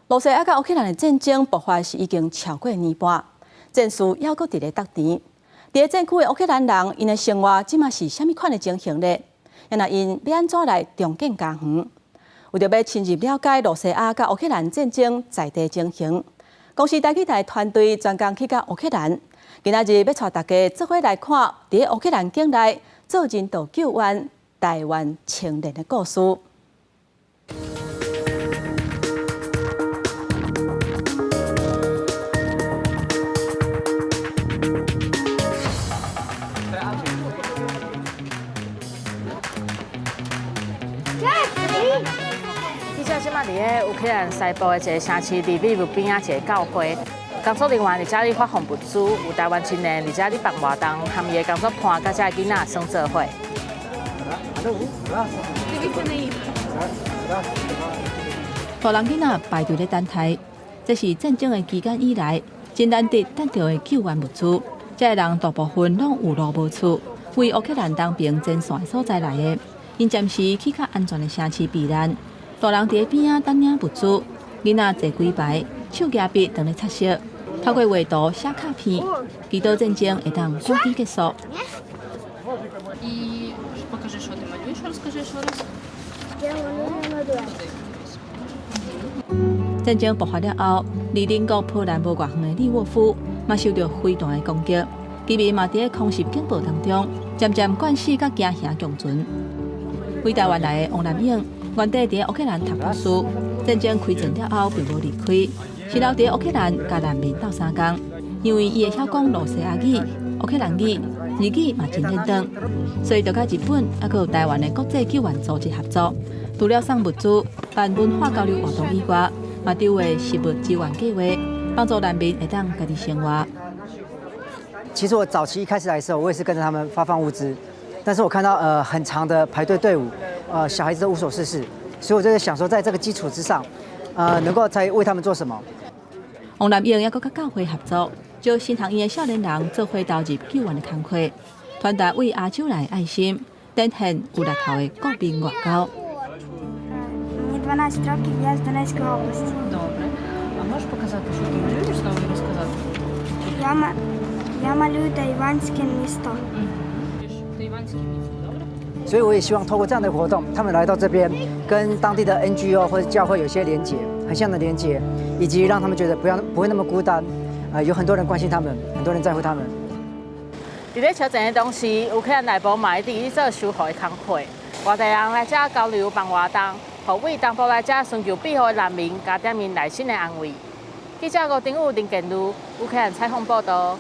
羅西亞佮烏克蘭的戰爭爆發是已經超過年半，戰事猶閣佇咧觸電。佇咧戰區的烏克蘭人，𪜶的生活這馬是啥物款的情形咧？啊若𪜶欲按怎來重建家園？為著欲深入了解羅西亞佮烏克蘭戰爭在地情形，公視台語台團隊專工去到烏克蘭，今仔日欲帶大家做伙來看，佇咧烏克蘭境內做人道救援台灣青年的故事。記者這馬佇咧烏克蘭西部的一个城市利維夫邊仔一个教會，工作人員佇遮咧發放物資，有台灣青年佇遮咧辦活動，含伊的工作伴佮遮个囡仔耍做伙。大人囡仔排隊咧等待，這是戰爭的期間以來真難得等著的救援物資。這个人大部分攏有路無厝，為烏克蘭東邊前線的所在來的，𪜶暫時去較安全的城市避難。大人佇咧邊仔等領物資，囡仔坐幾排，手舉筆當咧擦色，透過畫圖寫卡片，祈禱戰爭會當趕緊結束。 И покажи, что ты малюешь, расскажи еще раз. Я малюю на дуэт. 戰爭爆發了後，離鄰國波蘭無偌遠的利沃夫嘛受著飛彈的攻擊，居民嘛佇咧空襲警報當中，漸漸慣勢佮驚嚇共存。對台灣來的王南勇，原底佇咧烏克蘭讀博士，戰爭開戰了後並無離開，是留佇咧烏克蘭共難民鬥相共，因為伊會曉講羅西亞語、烏克蘭語、日語嘛真輪轉，所以就佮日本猶閣有台灣的國際救援組織合作，除了送物資、辦文化交流活動以外，嘛籌劃食物支援計劃，幫助難民會當家己生活。其實我早期一開始來的時候，我也是跟着他們發放物資，但是我看到很長的排隊隊伍，小孩子都無所事事，所以我就在想說，在這個基礎之上，能夠再為他們做什麼？王南英猶閣佮教會合作，招新學院的少年人做伙投入救援的工課，傳達對亞洲來的愛心，展現有力頭的國民外交。 Мені 12 років, я з Донецької області. Добре. А можеш показати, що ти малюєш, знову і розказати? Я малюю тайванське місто. Тайванське місто, добре? 所以我也希望透過這樣的活動，他們來到這邊，跟當地的 NGO 或者教會有些連結，橫向的連結，以及讓他們覺得不會那麼孤單，有很多人關心他們，很多人在乎他們。佇咧車戰的同時，烏克蘭內部嘛一直咧做修復的工課，外地人來遮交流辦活動，予對東部來遮尋求庇護的難民加點𪜶內心的安慰。記者吳定宇、林建儒，烏克蘭採訪報導。